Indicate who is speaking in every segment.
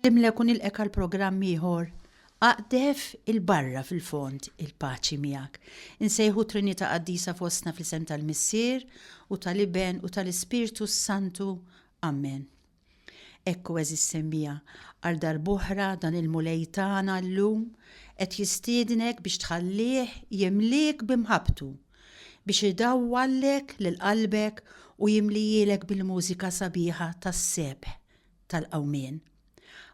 Speaker 1: Imlek u nilqek għal programm ieħor. Aqdef il-barra fil-fond il-paċi miegħek. Insejħu Trinità Qaddisa fostna fl-isem tal-Missier u tal-Iben u tal-Ispirtu s-Santu. Amen. Ekku għeżież semmiegħa, għal darb'oħra dan il-Mulej tagħna llum qed jistiednek biex tħallih jimliek bi mħabbtu, biex idawwallek lil qalbek u jimlihielek bil-mużika sabiħa tas-sebħ tal-qawmien.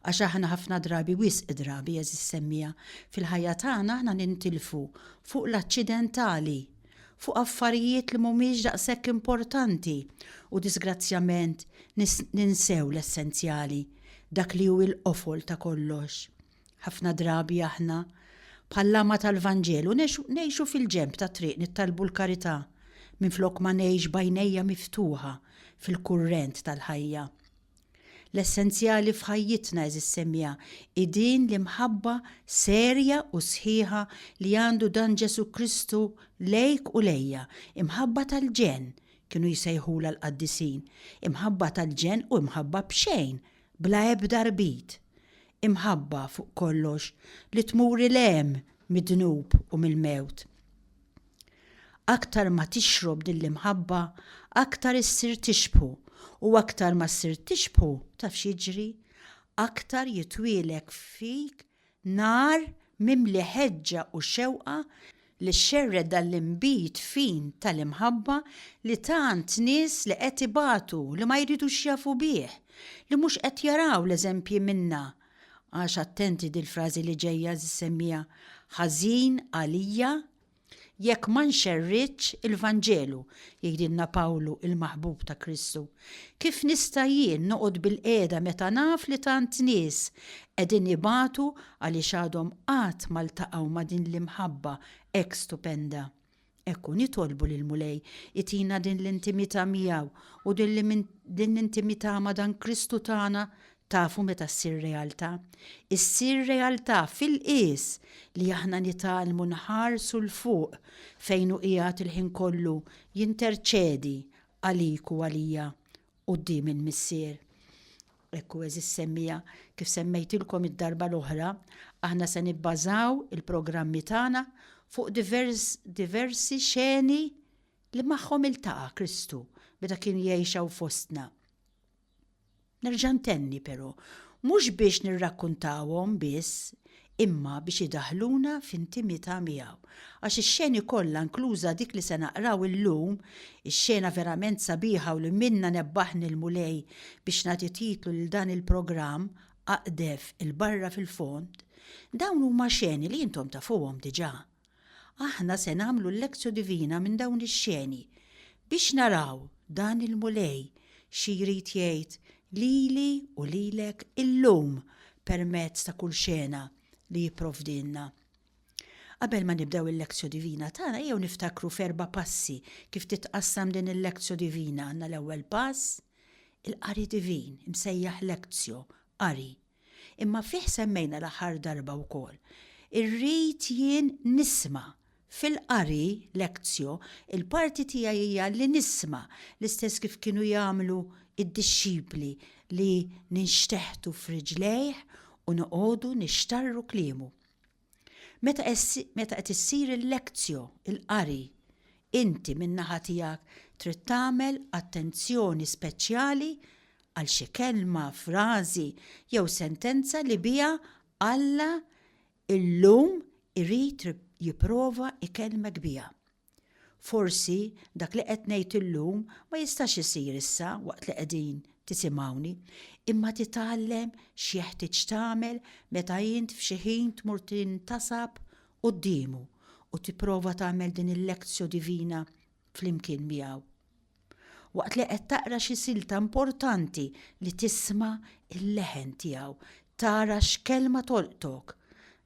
Speaker 1: Għax aħna ħafna drabi, wisq drabi, għeżież semmiegħa, fil-ħajja tagħna aħna nintilfu fuq l-aċċidentali, fuq affarijiet li mhumiex daqshekk importanti u disgrazzjament ninsew l-essenzjali, dak li hu l-qofol ta' kollox. Ħafna drabi aħna, bħall-agħma tal-Vanġelu, ngħixu fil-ġenb tat-triq nittalbu l-karità minflok ma ngħix b'għajnejja miftuħa fil-kurrent tal-ħajja. L-essenzjali f'ħajjitna, għeżież semmiegħa, hi din l-imħabba serja u sħiħa li għandu dan Ġesù Kristu lejk u lejja, imħabba tal-ġenn, kienu jsejħulha l-qaddisin, imħabba tal-ġenn u imħabba b'xejn, bla ebda rbit. Imħabba, fuq kollox, li tmur 'il hemm mid-dnub u mill-mewt. Aktar ma tixrob din l-imħabba, aktar issir tixbħu, u aktar ma ssir tixbħu, taf x'jiġri? Aktar jitwielek fik nar mimli ħeġġa u xewqa li xxerred dan l-inbid fin tal-imħabba li tant nies li qed ibatu li ma jridux jafu bih, li mhux qed jaraw l-eżempji minna. Għax attenti dil-frażi li ġejja ssemmiha, ħażin għalija Jekk ma nxerridx il-Vanġelu, jgħidilna Pawlu il-maħbub ta' Kristu, kif nista' jien noqgħod bilqiegħda meta naf li tant nies qegħdin ibatu għaliex għadhom qatt ma ltaqgħu ma' din l-imħabba hekk stupenda? Hekk hu nitolbu lill-Mulej itina din l-intimità miegħu u din l-intimità ma' dan Kristu tagħna Tafu meta ssir realtà? Issir realtà fil-qies li aħna nitgħallmu nħarsu 'l fuq fejn hu qiegħed il-ħin kollu jinterċedi għalik u għalija quddiem il-Missier. Hekk hu għeżież semmiegħa, kif semmejtilkom id-darba l-oħra, aħna se nibbażaw il-programmi tagħna fuq diversi xeni li magħhom iltaqa' Kristu meta kien jgħix hawn fostna. Nerġa' ntenni però, mhux biex nirrakkuntawhom biss, imma biex idaħħluna f'intimità miegħu. Għax ix-xeni kollha inkluża dik li se naqraw illum, ix-xena verament sabiħa u li minnha nebbaħni l-Mulej biex nagħti titlu lil dan il-programm, Aqdef 'il barra fil-fond, dawn huma xeni li intom tafuhom diġà. Aħna se nagħmlu l-Lectio Divina minn dawn ix-xeni biex naraw dan il-Mulej xi jrid jgħid lili u lilek illum permezz ta' kull xena li jipprovdilna. Qabel ma nibdew il-Lectio Divina tagħna ejjew niftakru f'erba' passi kif titqassam din il-Lectio Divina. Għandna l-ewwel pass, il-qari divin, imsejjaħ Lectio, qari. Imma fih semmejna l-aħħar darba wkoll. Irrid jien nisma'. Fil-qari, lectio, il-parti tiegħi hija li nisma', l-istess kif kienu jagħmlu d-dixxipli li ninxteħtu f'riġlejh u noqogħdu nixtarru kliemu. Meta meta qed issir il-lectio, il-qari, inti min-naħa tiegħek trid tagħmel attenzjoni speċjali għal xi kelma, frażi jew sentenza li biha Alla illum irid jipprova jkellmek biha. Forsi dak li qed ngħid illum ma jistax isir issa waqt li qegħdin tisimgħuni, imma titgħallem x'jeħtieġ tagħmel meta int f'xi ħin tmur tintasab quddiemu u tipprova tagħmel din il-lectio divina flimkien miegħu. Waqt li qed taqra xi silta importanti li tisma' l-leħen tiegħu, tara x'kelma tolqtok.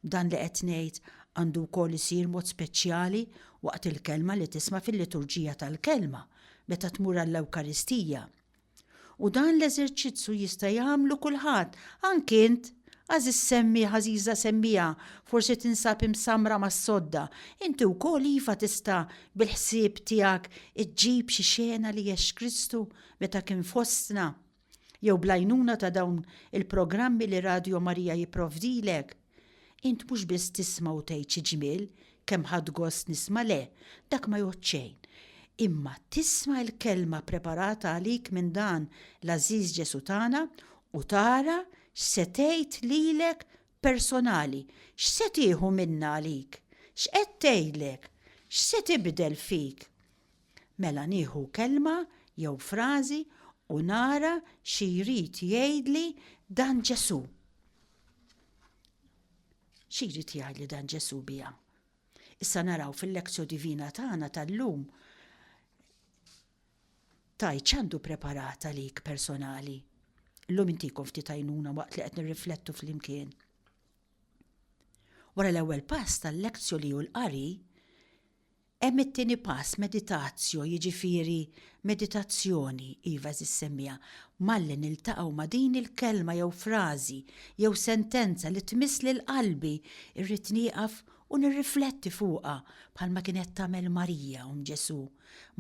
Speaker 1: Dan li qed ngħid għandu wkoll isir mod speċjali waqt il-kelma li tisma' fil-liturġija tal-kelma, meta tmur għall-Ewkaristija. U dan l-eżerċizzju jista' jagħmlu kulħadd, anki int, għażiż semmiegħ, għażiża semmiegħa, forsi tinsab imsammra mas-sodda. Inti wkoll iva tista' bil-ħsieb tiegħek iġġib xi xena li għex Kristu meta kien fostna. jew bl-għajnuna ta' dawn il-programmi li Radio Maria jipprovdilek, int mhux biss tisma' u tgħid xi ġmiel, kemm ħadt gost nisma' le, dak ma jgħodd xejn. Imma tisma' l-kelma preparata għalik minn dan l-għażiż Ġesù tagħna u tara x'se tgħid lilek personali, x'se tieħu minnha għalik, x'qed tgħidlek, x'se tibdel fik. Mela nieħu kelma jew frażi u nara xi jrid jgħidli dan Ġesù. Xi jrid jgħidli dan Ġesù biha? Issa naraw fil-Lectio Divina tagħna tal-lum tgħid x'għandu preparat għalik personali. Illum intikom ftit għajnuna waqt li qed nirriflettu flimkien. Wara l-ewwel pass tal-Lectio li hu l-qari, Hemm it-tieni pass, meditatio, jiġifieri meditazzjoni, iva għeżież semmiegħa, malli niltaqgħu ma' din il-kelma jew frażi jew sentenza li tmiss lil qalbi, irrid nieqaf u nirrifletti fuqha bħalma kienet tagħmel Marija, Omm Ġesù.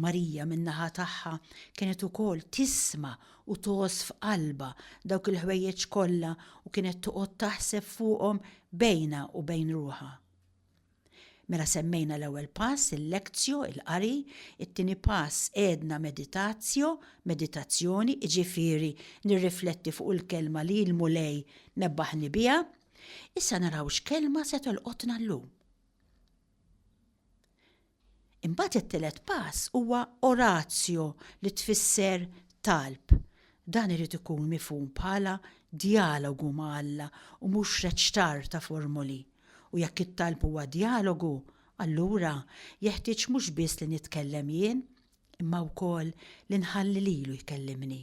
Speaker 1: Marija min-naħa tagħha kienet ukoll tisma' u tgħożż f'qalbha dawk il-ħwejjeġ kollha u kienet toqgħod taħseb fuqhom bejnha u bejn ruħha. Mela semmejna l-ewwel pass, il-lectio, il-qari, it-tieni pass għedna meditatio, meditazzjoni, jiġifieri nirrifletti fuq il-kelma li l-Mulej nebbaħni biha. Issa naraw x'kelma se tolqotna llum. Imbagħad it-tielet pass huwa oratio li tfisser talb. Dan irid ikun mifhum bħala djalogu ma' Alla u mhux reċtar ta' formoli. U jekk it-talb huwa djalogu, allura jeħtieġ mhux biss li nitkellem jien, imma wkoll li nħalli lilu jkellimni.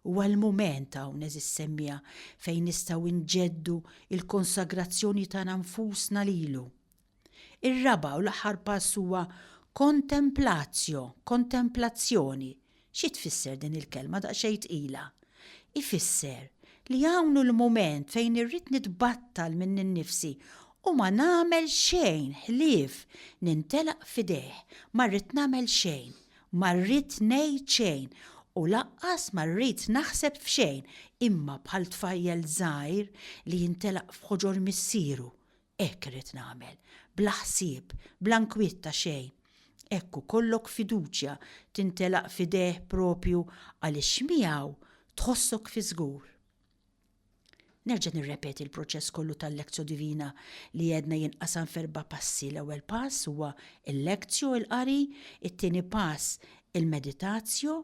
Speaker 1: Huwa l-mument hawn, għeżież semmiegħa, fejn nistgħu nġeddu l-konsagrazzjoni tagħna nfusna lilu. Ir-raba' u l-aħħar pass huwa contemplatio, kontemplazzjoni. Xi tfisser din il-kelma daqsxejn tqila? Ifisser li hawn hu l-mument fejn irrid nitbattal minni nnifsi u ma nagħmel xejn ħlief nintelaq f'idejh, ma rrid nagħmel xejn, ma rrid ngħid xejn u lanqas ma rrid naħseb f'xejn imma bħal tfajjel żgħir li jintelaq f'ħoġor missieru Hekk irrid nagħmel, bla ħsieb, bla nkwiet ta' xejn. Hekk u kollok fiduċja tintelaq f'idejh proprju għaliex miegħu tħossok fiż-żgur. Nerġa' nirrepeti l-proċess kollu tal-Lectio Divina li għedna jinqasam f'erba' passi. L-ewwel pass huwa il-Lectio, il-qari, it-tieni pass il-Meditatio,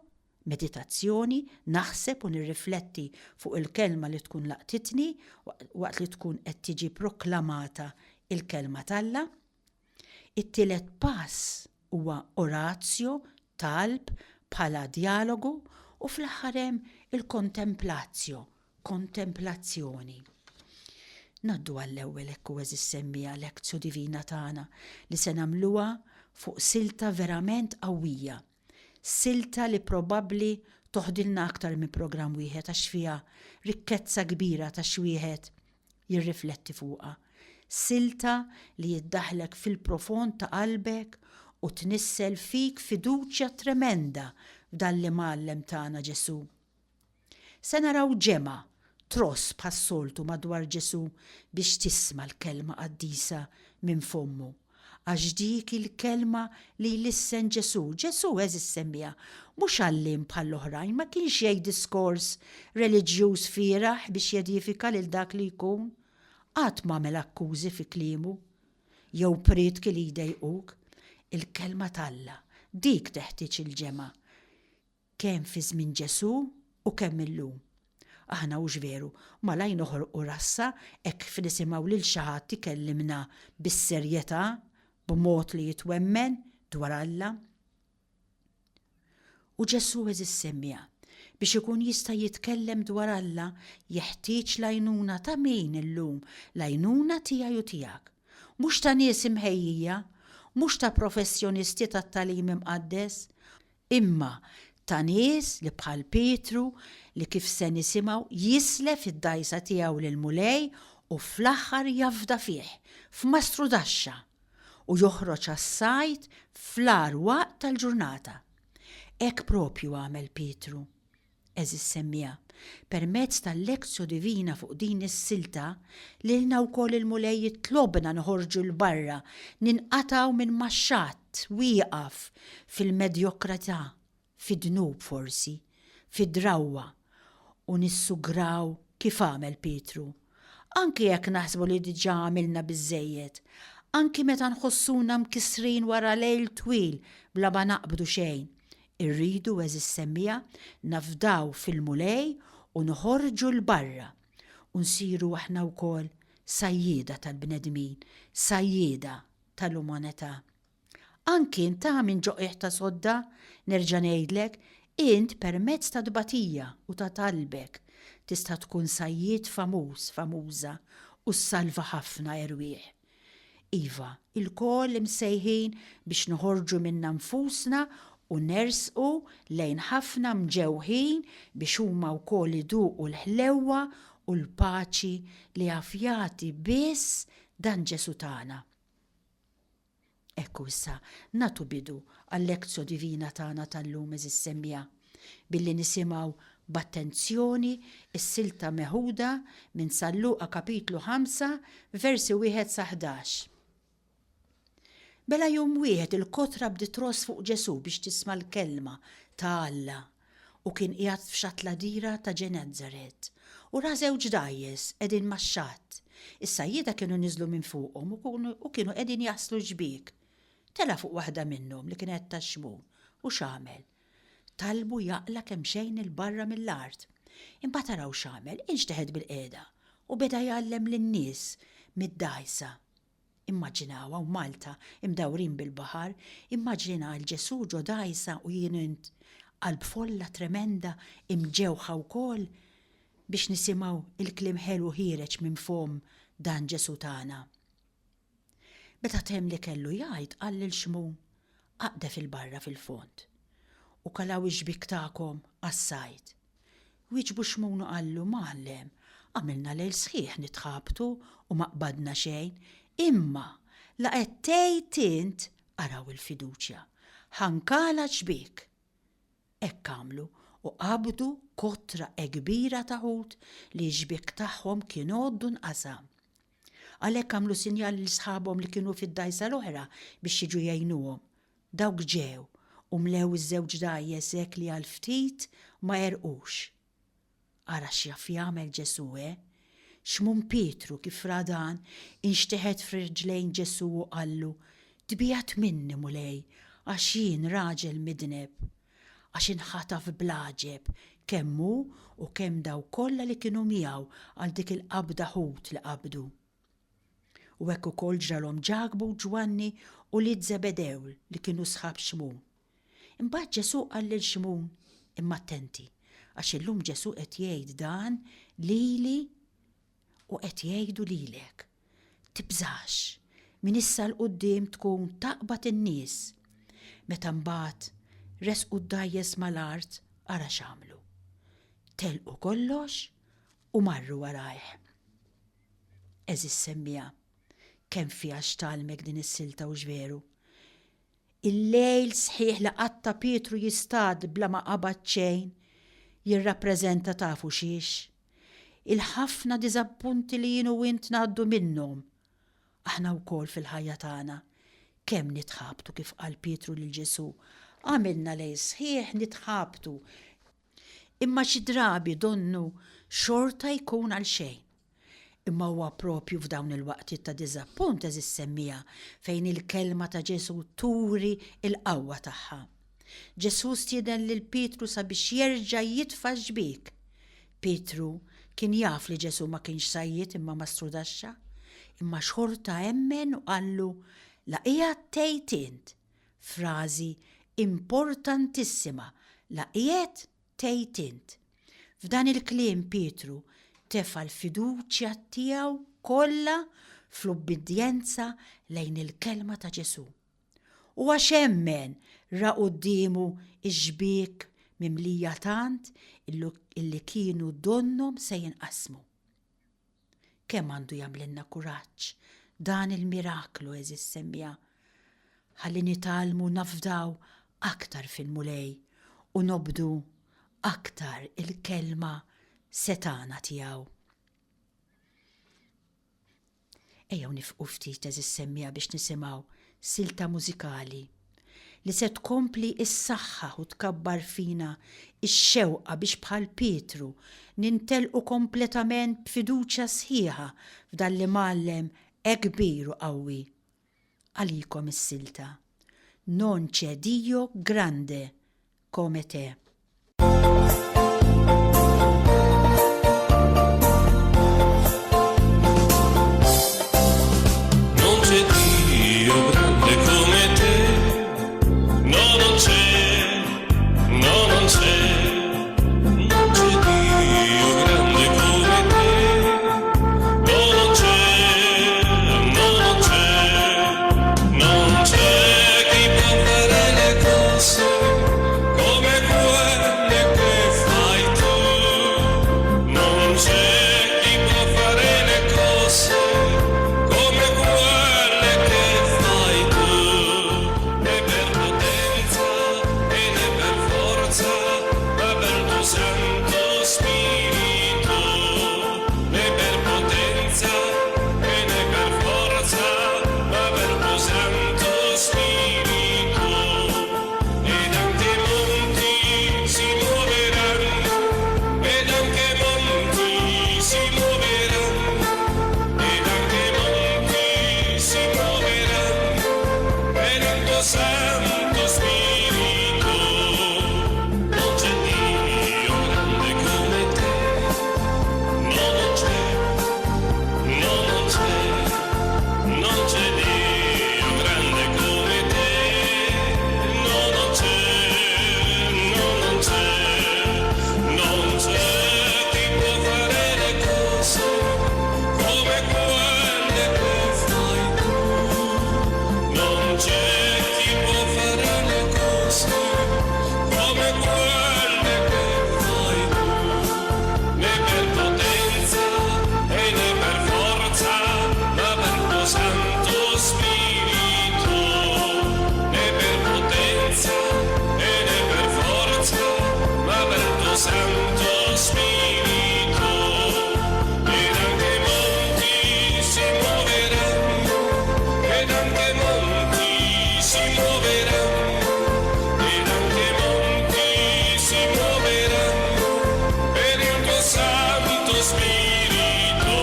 Speaker 1: Meditazzjoni, naħseb u nirrifletti fuq il-kelma li tkun laqtitni waqt li tkun qed tiġi proklamata il-Kelma t'Alla. It-tielet pass huwa oratio, talb, bħala djalogu, u fl-aħħar hemm il-contemplatio, kontemplazzjoni. Ngħaddu għall-ewwel hekk u għeżież semmiegħa lectio divina tagħna li se nagħmluha fuq silta verament qawwija. Silta li probabbli toħdilna aktar minn programm wieħed għax fiha rikkezza kbira ta' x'wieħed jirrifletti fuqha. Silta li jiddaħħlek fil-profond ta' qalbek u tnissel fik fiduċja tremenda f'dan l-Imgħallem tagħna Ġesù. Se naraw ġemgħa tross bħas-soltu madwar Ġesù biex tisma' l-kelma qaddisa minn fommu. Għax dik hi l-kelma li jlissen Ġesù. Ġesù, għeżież semmiegħa, mhux għalliem bħall-oħrajn, ma kienx jgħid diskors reliġjuż fieragħ biex jedifika lil dak li jkun. Qatt m'għamel akkużi fi kliemu, jew prietki li jdejquk. Il-kelma t'Alla, dik teħtieġ il-ġemgħa. Kemm fi żmien Ġesù u kemm illum. Aħna hux veru, malajr noħorqu rassa hekk kif nisimgħu lil xi ħadd ikellimna bis-serjetà, b'mod li jitwemmen, dwar Alla. U Ġesù għeżież semmiegħa, biex ikun jista' jitkellem dwar Alla jeħtieġ l-għajnuna ta' min illum? L-għajnuna tiegħi u tiegħek. Mhux ta' nies imħejjija, mhux ta' professjonisti tat-tagħlim imqaddes, Imma ta' nies li bħal Pietru li kif se nisimgħu jislef id-dgħajsa tiegħu lill-Mulej u fl-aħħar jafda fih, f'mastrudaxxa, u joħroġ għas-sajd fl-agħar waqt tal-ġurnata. Hekk proprju għamel Pietru. Għeżież semmiegħa, permezz tal-lectio divina fuq din is-silta, lilna wkoll il-Mulej jitlobna noħorġu 'l barra, ninqatgħu minn max-xatt wieqaf fil-medjokrità, fid-dnub forsi, fid-drawwa, u nissugraw kif għamel Pietru. Anki jekk naħsbu li diġà għamilna biżżejjed, anki meta nħossuna mkissrin wara lejl twil bla ma naqbdu xejn, irridu, għeżież semmiegħa, nafdaw fil-Mulej u noħorġu 'l barra u nsiru aħna wkoll sajjieda tal-bnedmin, sajjieda tal-umanità. Anki int ta' minn ġo qiegħ ta' sodda, nerġa' ngħidlek, int permezz ta' tbatija u ta' talbek tista' tkun sajjied famuż, famuża u ssalva ħafna erwieħ. Iva, ilkoll imsejħin biex noħorġu minna nfusna u nersqu lejn ħafna mġewħin biex huma wkoll iduqu l-ħlewwa u l-paċi li jaf jagħti biss dan Ġesù tagħna. Hekk hu issa nagħtu bidu għal-lectio divina tagħna tal-lum għeżież semmiegħa, billi nisimgħu b'attenzjoni s-silta meħuda minn San Luqa kapitlu 5 versi wieħed sa 11. Mela jum wieħed il-kotra bdiet tross fuq Ġesù biex tisma' l-kelma ta' Alla u kien qiegħed f'xatt l-għadira ta' Ġenezzaret, u ra żewġ dgħajjes qegħdin max-xatt. Is-sajjieda kienu niżlu minn fuqhom u kienu qegħdin jaħslu x-xbiek. Tela' fuq waħda minnhom li kienet ta' Xmun, u x'għamel? Talbu jaqla' kemxejn 'il barra mill-art. Imbagħad araw x'għamel, inxteħet bilqiegħda u beda jgħallem lin-nies mid-dgħajsa. Immaġinaw hawn Malta imdawrin bil-baħar, immaġina 'l Ġesù ġo dgħajsa u jien int qalb folla tremenda imġewħa wkoll biex nisimgħu il-kliem ħelu ħiereġ minn fomm dan Ġesù tagħna. Meta temm li kellu jgħid qal lil Xmun, Aqdef 'il barra fil-fond u kalaw ix-xbiek tagħkom għas-sajd. Wieġbu Xmun u qallu, Mgħallem, għamilna lejl sħiħ nitħabtu u ma qbadna xejn, imma la qed tgħid int, araw il-fiduċja, ħa nkala x-xbiek. Hekk għamlu u qabdu kotra hekk kbira ta' ħut li x-xbiek tagħhom kien għoddu nqasam. Għalhekk għamlu sinjal lil sħabhom li kienu fid-dgħajsa l-oħra biex jiġu jgħinuhom. Dawk ġew u mlew iż-żewġ dgħajjes hekk li għal ftit ma għerqux. Ara x'jaf jagħmel Ġesù, eh? Xmun Pietru, kif ra dan, inxteħet f'riġlejn Ġesù u qallu, Tbiegħed minni, Mulej, għax jien raġel midneb. Għax inħataf bl-għaġeb, kemm hu u kemm dawk kollha li kienu miegħu għal dik il-qabda ħut li qabdu. U hekk ukoll ġralhom Ġakbu u Ġwanni ulied Żebedew li kienu sħab Xmun. Imbagħad Ġesù qal lil Xmun, Imma attenti, għax illum Ġesù qed jgħid dan lili u qed jgħidu lilek. Tibżax, minn issa 'l quddiem tkun taqbad in-nies. Meta mbagħad resqu d-dgħajjes mal-art ara x'għamlu. Telqu kollox u marru warajh. Għeżież semmiegħa, kemm fiha x'tgħallmek din is-silta hux veru? Il-lejl sħiħ li qatta' Pietru jistad bla ma qabad xejn jirrappreżenta tafu xiex? Il-ħafna diżappunti li jien u int ngħaddu minnhom. Aħna wkoll fil-ħajja tagħna kemm nitħabtu kif qal Pietru lil Ġesù, għamilna lejl sħiħ nitħabtu Imma xi drabi donnu xorta jkun għalxejn. Imma huwa proprju f'dawn il-waqtiet ta' diżappunt, għeżież semmiegħa, fejn il-kelma ta' Ġesù turi l-qawwa tagħha. Ġesù stieden lil Pietru sabiex jerġa' jitfa' x-xbiek. Pietru kien jaf li Ġesù ma kienx sajjied imma mastrudaxxa, imma xorta emmen u qallu, La qiegħed tgħid int, Frażi importantissima, la qiegħed tgħid int. F'dan il-kliem Pietru tefa' l-fiduċja tiegħu kollha fl-ubbidjenza lejn il-kelma ta' Ġesù. U għax emmen ra quddiemu x-xbiek mimlija tant illi kienu donnhom se jinqasmu. Kemm għandu jagħmlilna kuraġġ dan il-miraklu għeżież semmiegħa! Ħalli nitgħallmu nafdaw aktar fil-Mulej u nobdu aktar il-kelma setgħana tiegħu. Ejjew nifqu ftit għeżież semmiegħa biex nisimgħu silta mużikali li se tkompli ssaħħaħ u tkabbar fina x-xewqa biex bħal Pietru nintelqu kompletament b'fiduċja sħiħa f'dan l-Imgħallem hekk kbir u qawwi. Għalikom is-silta Non c'è Dio grande come te.
Speaker 2: Non c'è Dio grande come te, no non c'è, no non c'è, non c'è Dio grande come te, no non c'è, no non c'è, non c'è chi può fare le cose come quelle che fai tu. Non c'è chi può fare le cose come quelle che fai tu, né per potenza e né per forza, ma per tuo Santo Spirito. Né per potenza e né per forza, ma per tuo Santo Spirito. Ed anche i monti si muoveranno, ed anche i monti si muoveranno, ed anche i monti si muoveranno, per il tuo Santo Spirito. Non c'è Dio grande come te, no non c'è, no non c'è, non c'è Dio grande come te, no non c'è, no non c'è, non c'è chi può fare le cose come quelle che fai tu. Non c'è chi può fare le cose come quelle che fai tu, né per potenza e né per forza, ma per tuo Santo Spirito. Né per potenza e né per forza, ma per tuo Santo Spirito. Ed anche i monti si muoveranno, ed anche i monti si muoveranno, ed anche i monti si muoveranno per il tuo Santo Spirito.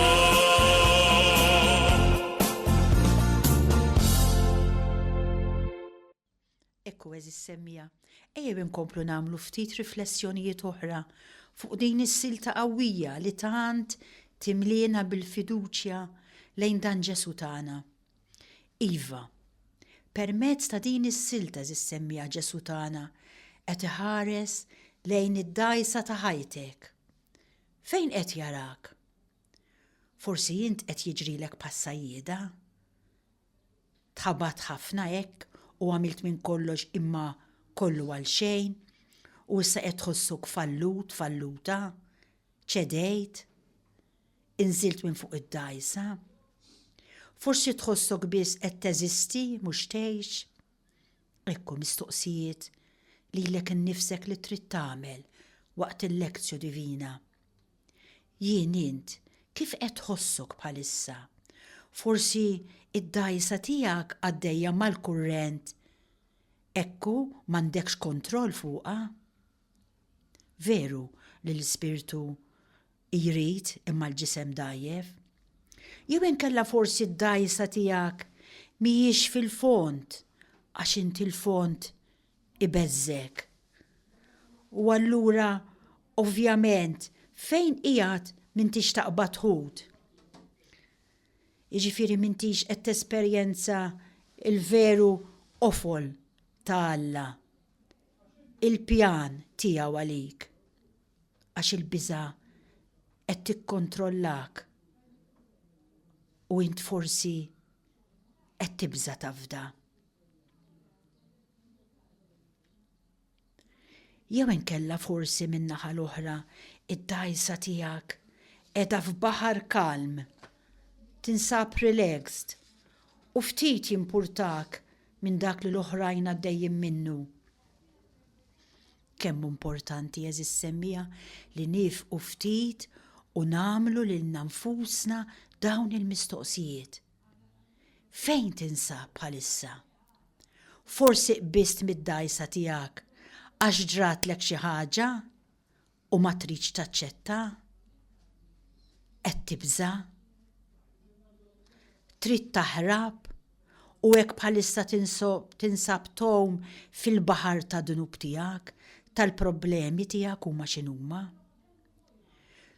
Speaker 1: Ekku għeżież semmiegħa, ejjew inkomplu nagħmlu ftit riflessjonijiet oħra fuq din is-silta qawwija li tant timliena bil-fiduċja lejn dan Ġesù tagħna. Iva, permezz ta' din is-silta għeżież semmiegħa Ġesù tagħna qed iħares lejn id-dgħajsa ta' ħajtek. Fejn qed jarak? Forsi int qed jiġrilek bħas-sajjieda? Tħabatt ħafna hekk u għamilt minn kollox imma kollu għalxejn u issa qed tħossok fallut, falluta? Ċedejt? Inżilt minn fuq id-dgħajsa? Forsi tħossok biss qed teżisti mhux tgħix? Ekku mistoqsijiet lilek innifsek li trid tagħmel waqt il-Lectio Divina. Jien int kif qed tħossok bħalissa? Forsi id-dgħajsa tiegħek għaddejja mal-kurrent ekku m'għandekx kontroll fuqha? Veru li l-ispirtu jrid imma l-ġisem dgħajjef. Jew inkella forsi d-dgħajsa tiegħek mhijiex fil-fond għax inti l-fond ibeżżgħek. U allura ovvjament fejn qiegħed m'intix taqbad ħut. Jiġifieri m'intix qed tesperjenza l-veru qofol ta' Alla, il-pjan tiegħu għalik. Għax il-biża' qed tikkontrollak u int forsi qed tibża' tafda. Jew inkella forsi min-naħa l-oħra id-dgħajsa tiegħek qiegħda f'baħar kalm, tinsab relaxed u ftit jimpurtak minn dak li l-oħrajn għaddejjin minnu. Kemm hu importanti, għeżież semmiegħa, li niefqu ftit u nagħmlu lilna nfusna dawn il-mistoqsijiet. Fejn tinsab bħalissa? Forsi qbiżt mid-dgħajsa tiegħek għax ġratlek xi ħaġa u ma tridx taċċetta? Qed tibża'? Trid taħrab u hekk bħalissa tinsab tgħum fil-baħar tad-dnub tiegħek, tal-problemi tiegħek huma x'inhuma?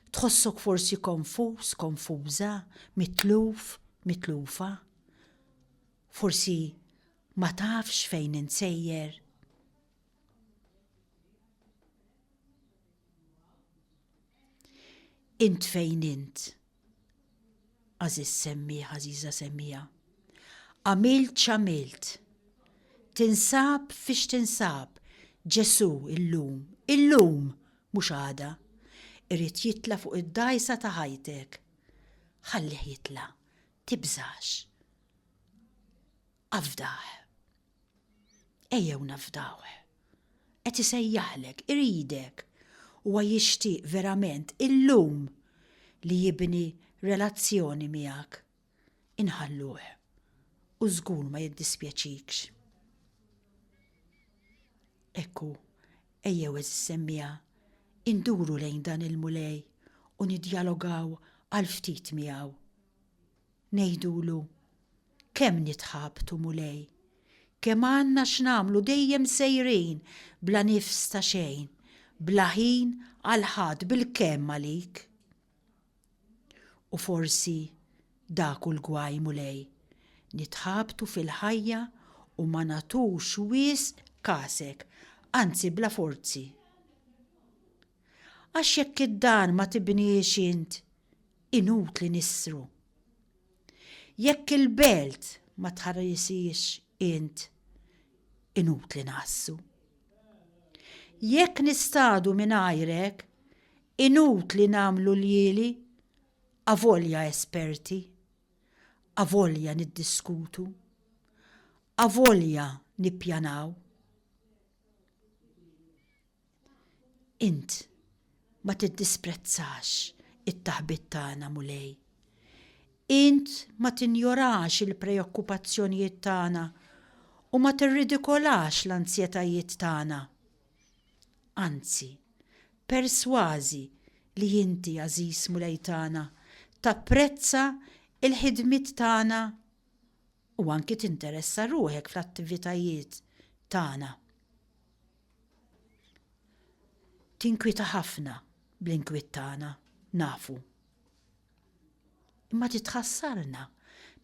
Speaker 1: Tħossok forsi konfuż, konfuża, mitluf, mitlufa? Forsi ma tafx fejn int sejjer? Int fejn int, għażiż semmiegħ, għażiża semmiegħa. Għamilt x'għamilt. Tinsab fiex tinsab, Ġesù illum, illum, mhux għada, irid jitla' fuq id-dgħajsa ta' ħajtek. Ħallih jitla', tibżax. Afdah. Ejjew nafdawh. Qed isejjaħlek, iridek. Huwa jixtieq verament illum li jibni relazzjoni miegħek. Inħalluh u żgur ma jiddispjaċikx. Hekk hu, ejjew għeżież semmiegħa, induru lejn dan il-Mulej u niddjalogaw għal ftit miegħu. Ngħidulu, Kemm nitħabtu, Mulej! Kemm għandna x'nagħmlu dejjem sejrin bla nifs ta' xejn, bla ħin għal ħadd bilkemm għalik. U forsi dak hu l-gwaj, Mulej, nitħabtu fil-ħajja u ma nagħtux wisq kasek, anzi bla forzi. Għax jekk id-dar ma tibnihiex int, inutli nissru. Jekk il-belt ma tħarrishiex int, inutli ngħassu. Jekk nistadu mingħajrek, inutli nagħmlu ljieli, avolja esperti, avolja niddiskutu, avolja nippjanaw. Int ma tiddisprezzax it-taħbit tagħna, Mulej. Int ma tinjorax il-preokkupazzjonijiet tagħna u ma tirridikolax l-anzjetajiet tagħna. Anzi, persważi li inti, għażiż Mulej tagħna, tapprezza l-ħidmiet tagħna u anki tinteressa ruħek fl-attivitajiet tagħna. Tinkwieta ħafna bl-inkwiet tagħna, nafu. Imma titħassarna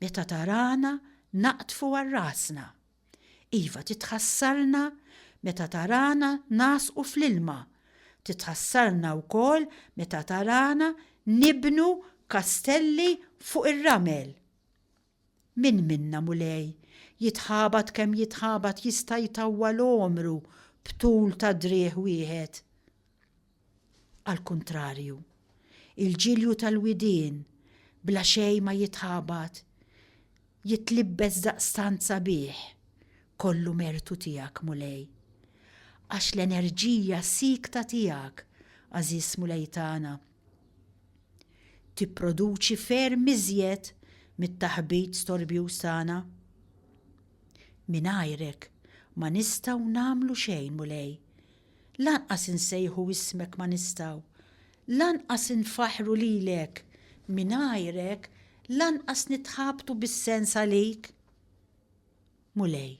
Speaker 1: meta tarana naqdfu għal rasna. Iva, titħassarna meta tarana nagħsqu fl-ilma. Titħassarna wkoll meta tarana nibnu kastelli fuq ir-ramel. Min minna, Mulej, jitħabat kemm jitħabat jista' jtawwal għomru b'tul ta' driegħ wieħed? Għall-kuntrarju, il-ġilju tal-widien bla xejn ma jitħabat, jitlibbes daqstant sabiħ, kollu mertu tiegħek, Mulej. Għax l-enerġija siekta tiegħek, għażiż Mulej tagħna, tipproduċi ferm iżjed mit-taħbit storbjuż tagħna. Mingħajrek ma nistgħu nagħmlu xejn, Mulej. Lanqas insejħu ismek ma nistgħu, lanqas infaħħru lilek, mingħajrek lanqas nitħabtu bis-sens għalik. Mulej,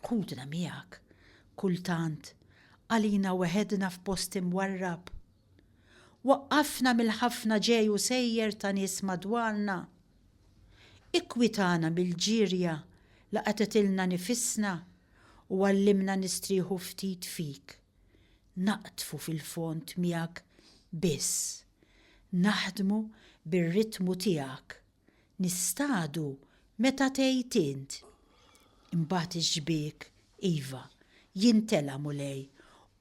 Speaker 1: ħudna miegħek, kultant, għalina weħedna f'post imwarrab. Waqqafna mill-ħafna ġej u sejjer ta' nies madwarna. Ikkwitana mill-ġirja li qatgħetilna nifisna u għallimna nistrieħu ftit fik. Naqdfu fil-fond miegħek biss. Naħdmu bir-ritmu tiegħek. Nistadu meta tgħid int. Imbagħad ix-xbiek, iva, jintela' Mulej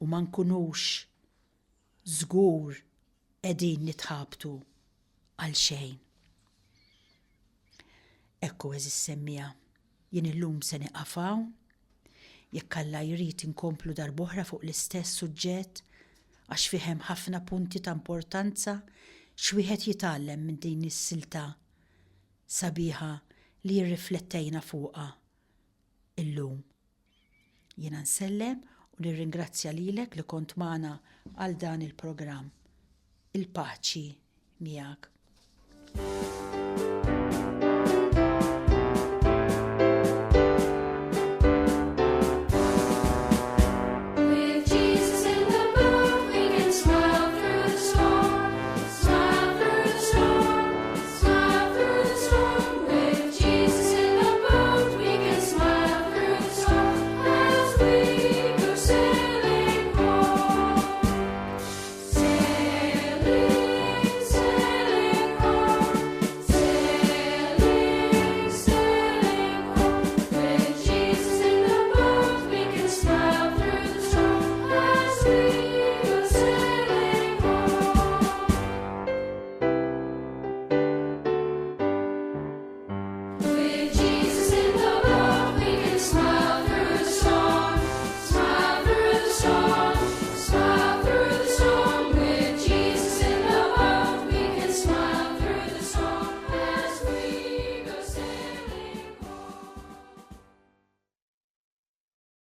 Speaker 1: u ma nkunux żgur qegħdin nitħabtu għal xejn. Ekku għeżież semmiegħa, jien illum se nieqaf hawn. Jekk Alla jrid inkomplu darb'oħra fuq l-istess suġġett għax fih hemm ħafna punti ta' importanza x'wieħed jitgħallem minn din is-silta sabiħa li rriflettejna fuqha illum. Jiena nsellem u nirringrazzja lilek li kont magħna għal dan il-programm. Il-paċi miegħek.